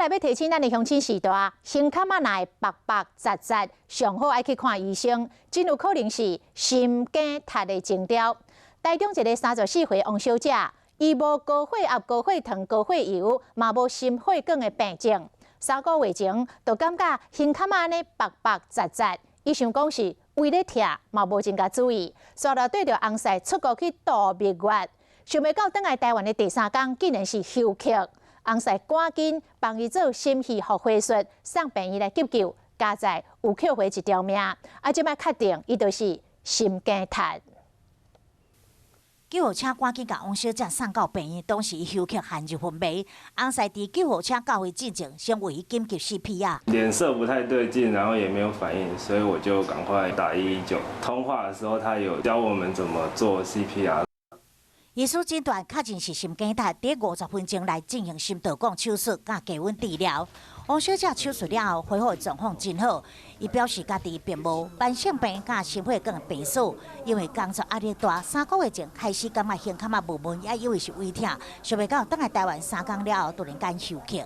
來欲提醒咱的鄉親序大，胸坎仔若會縛縛窒窒，上好愛去看醫生，真有可能是心肌窒的徵兆。台中一个34歲王小姐，伊無高血壓、高血糖、高血油，嘛無心血管的病症。3個月前就感覺胸坎仔按呢縛縛窒窒，伊想講是胃咧疼，嘛無真共注意，煞來綴著翁婿出國去度蜜月，想袂到轉來台灣的第三工，竟然是休克。翁婿趕緊幫伊做心肺復甦術，送病院來急救，佳哉有抾回一條命。啊，這擺確定伊就是心肌窒。救護車趕緊共王小姐送到病院，當時休克陷入昏迷。翁婿佇救護車到位進前，先為伊緊急 CPR。臉色不太對勁，然後也沒有反應，所以我就趕快打119。通話的時候，他有教我們怎麼做 CPR。醫師診斷確認是心肌窒，佇50分鐘內進行心導管手術佮加溫治療。王小姐手術了後恢復狀況真好，伊表示家己並無慢性病佮心血管病史，因為工作壓力大，3個月前開始感覺胸坎仔悶悶，也以為是胃疼，想袂到轉來台灣3工了後，突然間休克。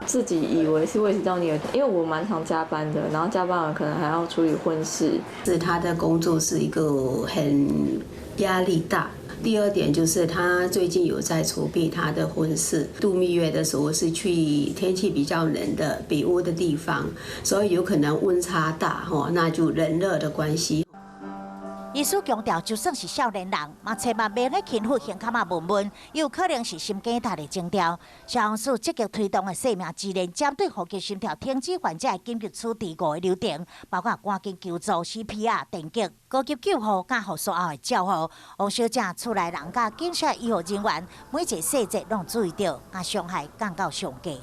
自己以為是胃食道逆流，因為我蠻常加班的，然後加班完可能還要處理婚事。是他的工作是一個很壓力大。第二點就是他最近有在籌備他的婚事，度蜜月的時候是去天氣比較冷的北歐的地方，所以有可能溫差大，那就冷熱的關係。醫師強調，就算是少年人，嘛千萬袂用輕忽胸坎仔悶悶，有可能是心肌窒的徵兆。消防署積極推動的生命支援，針對呼吸心跳停止患者的緊急處置五個流程，包括趕緊求助、CPR、電擊、高級救護、佮復甦後的照護。王小姐厝內人佮警察醫護人員，每一個細節攏注意著，共傷害降到上低。